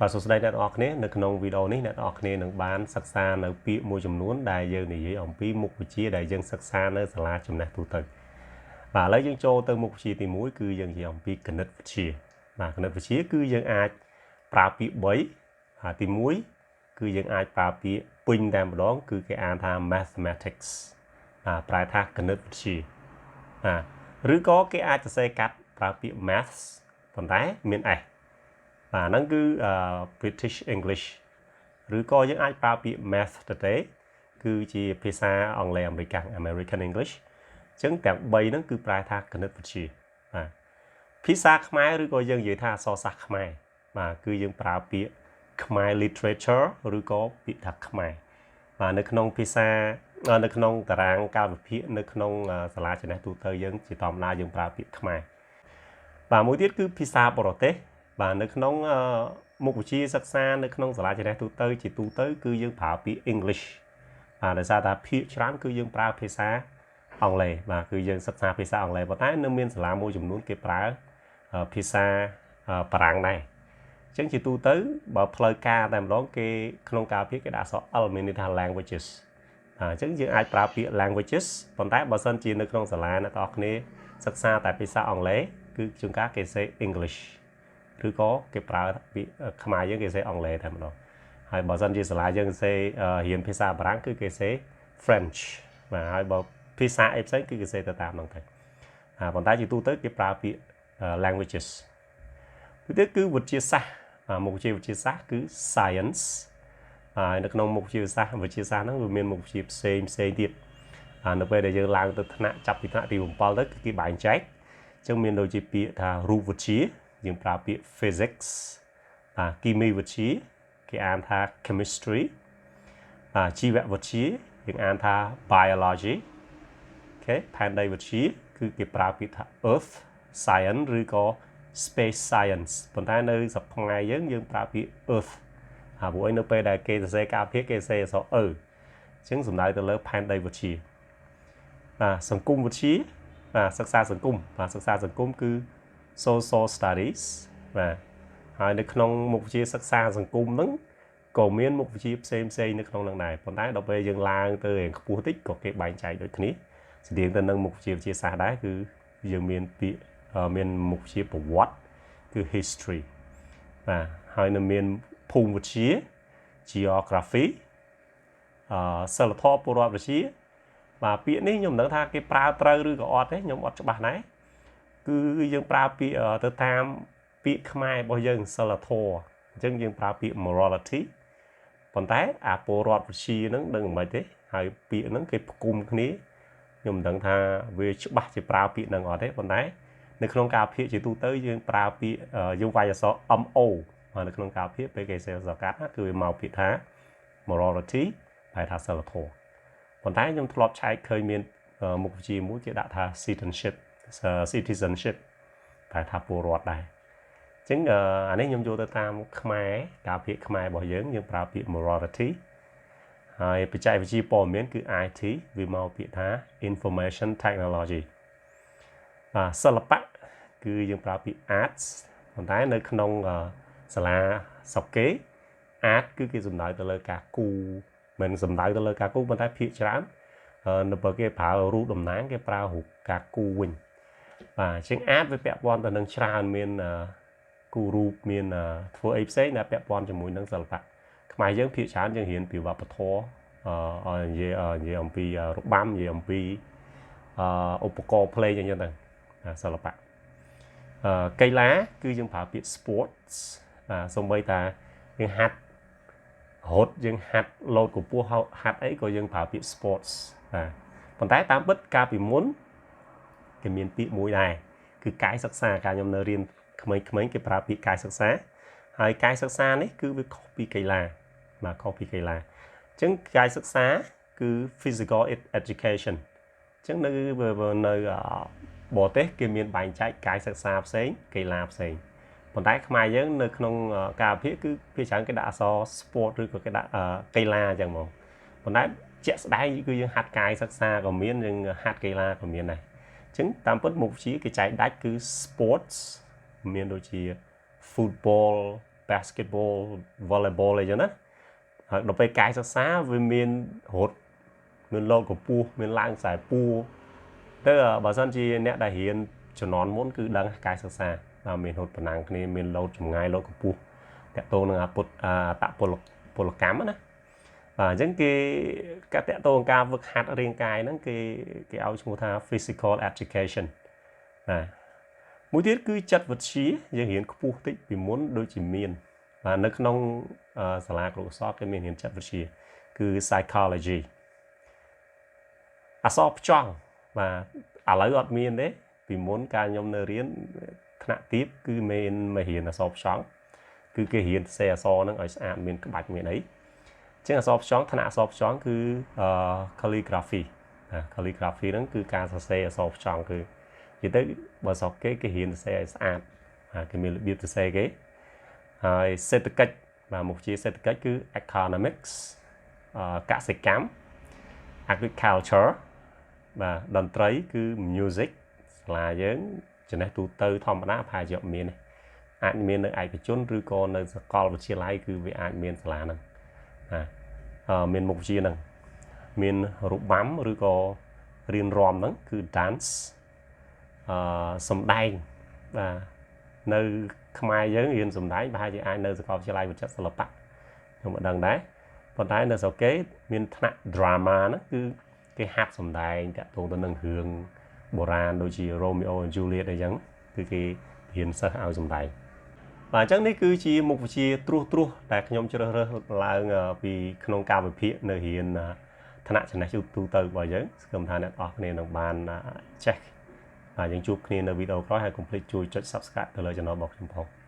បាទសួស្តីអ្នកទាំងអស់គ្នានៅក្នុងវីដេអូនេះអ្នកទាំងអស់គ្នានឹងបានសិក្សានៅពាក្យមួយចំនួនដែលយើងនិយាយអំពីមុខវិជ្ជាដែលយើងសិក្សានៅសាលាចំណេះទូទៅបាទឥឡូវយើងចូលទៅមុខវិជ្ជាទី1គឺយើងនិយាយអំពីគណិតវិទ្យាបាទគណិតវិទ្យាគឺយើងអាចប្រើពាក្យ3បាទទី1គឺយើងអាចប្រើពាក្យពេញតែម្ដងគឺគេអានថា mathematics បាទប្រែថាគណិតវិទ្យាបាទឬក៏គេអាចសរសេរកាត់ប្រើពាក្យ maths ប៉ុន្តែមាន s បាទហ្នឹងគឺ British English ឬក៏យើងអាចប្រើពាក្យ math ទៅទេគឺជាភាសាអង់គ្លេសអាមេរិក American English អញ្ចឹងទាំង3ហ្នឹងគឺប្រែថាគណិតវិទ្យាបាទភាសាខ្មែរឬក៏យើងនិយាយថាអក្សរសាស្ត្រខ្មែរបាទគឺយើងប្រើពាក្យខ្មែរ literature ឬក៏ពាក្យថាខ្មែរបាទនៅក្នុងភាសានៅក្នុងតារាងកាលវិភាគនៅក្នុងសាលាចំណេះទូទៅយើងជាធម្មតាយើងប្រើពាក្យខ្មែរបាទមួយទៀតគឺភាសាបរទេសបាទនៅក្នុងមុខវិជ្ជាសិក្សានៅក្នុងសាលាចំណេះទូទៅជាទូទៅគឺយើងប្រើពាក្យ English បាទដោយសារថាភាគច្រើនគឺយើងប្រើភាសាអង់គ្លេសបាទគឺយើងសិក្សាភាសាអង់គ្លេសប៉ុន្តែនៅមានសាលាមួយចំនួនគេប្រើភាសាបារាំងដែរអញ្ចឹងជាទូទៅបើផ្លូវការតែម្ដងគេក្នុងកាលវិភាគគេដាក់អក្សរ L មានន័យថា languages បាទអញ្ចឹងយើងអាចប្រើពាក្យ languages ប៉ុន្តែបើសិនជានៅក្នុងសាលាអ្នកទាំងអស់គ្នាសិក្សាតែភាសាអង់គ្លេសគឺជួនកាលគេសេ English ឬក៏គេប្រើពាក្យខ្មែរយើងគេសេអង់គ្លេសតែម្ដងហើយបើសិនជាសាលាយើងសេរៀនភាសាបារាំងគឺគេសេ French បាទហើយបើភាសាអីផ្សេងគឺគេសេទៅតាមហ្នឹងទៅបាទប៉ុន្តែជាទូទៅគេប្រើពាក្យ languages ទីទៀតគឺវិទ្យាសាស្ត្របាទមុខវិជ្ជាវិទ្យាសាស្ត្រគឺ science ហើយនៅក្នុងមុខវិជ្ជាសាស្ត្រវិទ្យាសាស្ត្រហ្នឹងវាមានមុខវិជ្ជាផ្សេងផ្សេងទៀតបាទនៅពេលដែលយើងឡើងទៅថ្នាក់ចាប់ពីថ្នាក់ទី7ទៅគឺគេបែងចែកអញ្ចឹងមានដូចជាពាក្យថារូបវិទ្យាយើងប្រើពាក្យ physics បាទគីមីវិទ្យាគេអានថា chemistry បាទជីវវិទ្យាយើងអានថា biology OK ផែនដីវិទ្យាគឺគេប្រើពាក្យថា earth science ឬក៏ space science ប៉ុន្តែនៅស្រុកខ្មែរយើងយើងប្រើពាក្យ earth ហើយព្រោះអីនៅពេលដែលគេសរសេរកាលវិភាគគេសរសេរអក្សរ អឺ អញ្ចឹងសំដៅទៅលើផែនដីវិទ្យាបាទសង្គមវិទ្យាបាទសិក្សាសង្គមបាទសិក្សាសង្គមគឺ social studies បាទហើយនៅក្នុងមុខវិជ្ជាសិក្សាសង្គមហ្នឹងក៏មានមុខវិជ្ជាផ្សេងផ្សេងនៅក្នុងនឹងដែរប៉ុន្តែដល់ពេលយើងឡើងទៅរៀងខ្ពស់តិចក៏គេបែងចែកដូចគ្នាស្តៀងទៅនឹងមុខវិជ្ជាវិទ្យាសាស្ត្រដែរគឺយើងមានពាក្យមានមុខវិជ្ជាប្រវត្តិគឺ history បាទហើយនៅមានភូមិវិទ្យា geography អឺសិលធម៌ពលរដ្ឋវិទ្យាបាទពាក្យនេះខ្ញុំមិនដឹងថាគេប្រើត្រូវឬក៏អត់ទេខ្ញុំអត់ច្បាស់ដែរគឺយើងប្រើពាក្យទៅតាមពាក្យខ្មែររបស់យើងសិលធម៌អញ្ចឹងយើងប្រើពាក្យ morality ប៉ុន្តែអាពលរដ្ឋវិទ្យាហ្នឹងដឹងមិនទេហើយពាក្យហ្នឹងគេផ្គុំគ្នាខ្ញុំមិនដឹងថាវាច្បាស់ជាប្រើពាក្យហ្នឹងអត់ទេប៉ុន្តែនៅក្នុងកាលវិភាគជាទូទៅយើងប្រើពាក្យយើងវាយអក្សរ MO មកនៅក្នុងកាលវិភាគពេលគេសេអក្សរកាត់គឺវាមកពាក្យថា morality ប្រែថាសិលធម៌ប៉ុន្តែខ្ញុំធ្លាប់ឆែកឃើញមានមុខវិជ្ជាមួយគេដាក់ថា citizenship citizenship ប្រែថាពលរដ្ឋដែរអញ្ចឹងអានេះខ្ញុំយកទៅតាមខ្មែរកាលវិភាគខ្មែររបស់យើងយើងប្រើពាក្យ morality ហើយបច្ចេកវិទ្យាព័ត៌មានគឺ IT វាមកពាក្យថា information technology បាទសិល្បៈគឺយើងប្រើពាក្យ arts ប៉ុន្តែនៅក្នុងសាលាស្រុកគេ art គឺគេសំដៅទៅលើការគូមិនសំដៅទៅលើការគូប៉ុន្តែភាគច្រើននៅបើគេប្រើរូបតំណាងគេប្រើរូបការគូវិញបាទជាង art វាពាក់ព័ន្ធទៅនឹងច្រើនមានគូរូបមានធ្វើអីផ្សេងដែលពាក់ព័ន្ធជាមួយនឹងសិល្បៈខ្មែរយើងភាគច្រើនយើងរៀនពីវប្បធម៌អឺនិយាយនិយាយអំពីរបាំនិយាយអំពីអឺឧបករណ៍ភ្លេងអញ្ចឹងទៅសិល្បៈអឺកីឡាគឺយើងប្រើពាក្យ sports បាទសូម្បីតាយើងហាត់រត់យើងហាត់លោតកម្ពស់ហាត់អីក៏យើងប្រើពាក្យ sports បាទប៉ុន្តែតាមពិតកាលពីមុនគេមានពាក្យមួយដែរគឺកាយសិក្សាកាលខ្ញុំនៅរៀនក្មេងៗគេប្រើពាក្យកាយសិក្សាហើយកាយសិក្សានេះគឺវាខុសពីកីឡាបាទខុសពីកីឡាអញ្ចឹងកាយសិក្សាគឺ physical education អញ្ចឹងនៅនៅបរទេសគេមានបែងចែកកាយសិក្សាផ្សេងកីឡាផ្សេងប៉ុន្តែខ្មែរយើងនៅក្នុងកាលវិភាគគឺភាគច្រើនគេដាក់អក្សរ sport ឬក៏គេដាក់កីឡាអញ្ចឹងហ្មងប៉ុន្តែជាក់ស្ដែងគឺយើងហាត់កាយសិក្សាក៏មានយើងហាត់កីឡាក៏មានដែរអញ្ចឹងតាមពិតមុខវិជ្ជាគេចែកដាច់គឺ sports មានដូចជា football basketball, volleyball អីចឹងណាហើយដល់ពេលកាយសិក្សាវាមានរត់មានលោតកម្ពស់មានឡើងខ្សែពួរទៅបើសិនជាអ្នកដែលរៀនជំនាន់មុនគឺដឹងកាយសិក្សាបាទមានរត់ប្រណាំងគ្នាមានលោតចម្ងាយលោតកម្ពស់តាក់ទងនឹងអាពុតអតពលពលកម្មណាបាទអញ្ចឹងគេកតតងការវឹកហាត់រាងកាយហ្នឹងគេគេឲ្យឈ្មោះថា physical education បាទមួយទៀតគឺចិត្តវិទ្យាយើងរៀនខ្ពស់តិចពីមុនដូចជាមានបាទនៅក្នុងសាលាគ្រូកសលគេមានរៀនចិត្តវិទ្យាគឺ psychology អក្សរផ្ចង់បាទឥឡូវអត់មានទេពីមុនកាលខ្ញុំនៅរៀនថ្នាក់ទាបគឺមានមករៀនអក្សរផ្ចង់គឺគេរៀនសរសេរអក្សរហ្នឹងឲ្យស្អាតមានក្បាច់មានអីចឹងអក្សរផ្ចង់ថ្នាក់អក្សរផ្ចង់គឺ calligraphy បាទ calligraphy ហ្នឹងគឺការសរសេរអក្សរផ្ចង់គឺនិយាយទៅបើស្រុកគេគេរៀនសរសេរឲ្យស្អាតបាទគេមានរបៀបសរសេរគេហើយសេដ្ឋកិច្ចបាទមុខវិជ្ជាសេដ្ឋកិច្ចគឺ economics កសិកម្ម agriculture បាទតន្ត្រីគឺ music សាលាយើងចំណេះទូទៅធម្មតាប្រហែលជាអត់មានទេអាចមាននៅឯកជនឬក៏នៅសាកលវិទ្យាល័យគឺវាអាចមានសាលាហ្នឹងបាទមានមុខវិជ្ជាហ្នឹងមានរបាំឬក៏រៀនរាំហ្នឹងគឺ dance អឺសំដែងបាទនៅខ្មែរយើងរៀនសំដែងប្រហែលជាអាចនៅសាកលវិទ្យាល័យវិចិត្រសិល្បៈខ្ញុំមិនដឹងដែរប៉ុន្តែនៅស្រុកគេមានថ្នាក់ drama ហ្នឹងគឺគេហាត់សំដែងតាក់ទងទៅនឹងរឿងបុរាណដូចជា Romeo and Juliet អីចឹងគឺគេរៀនសិស្សឲ្យសំដែងបាទអញ្ចឹងនេះគឺជាមុខវិជ្ជាត្រួសត្រាសដែលខ្ញុំជ្រើសរើសឡើងពីក្នុងការវិភាគនៅរៀនថ្នាក់ចំណេះទូទៅរបស់យើងសង្ឃឹមថាអ្នកនរគ្នានឹងបានចេះបាទយើងជួបគ្នានៅវីដេអូក្រោយហើយកុំភ្លេចជួយចុច Subscribe ទៅលើ Channel របស់ខ្ញុំផង។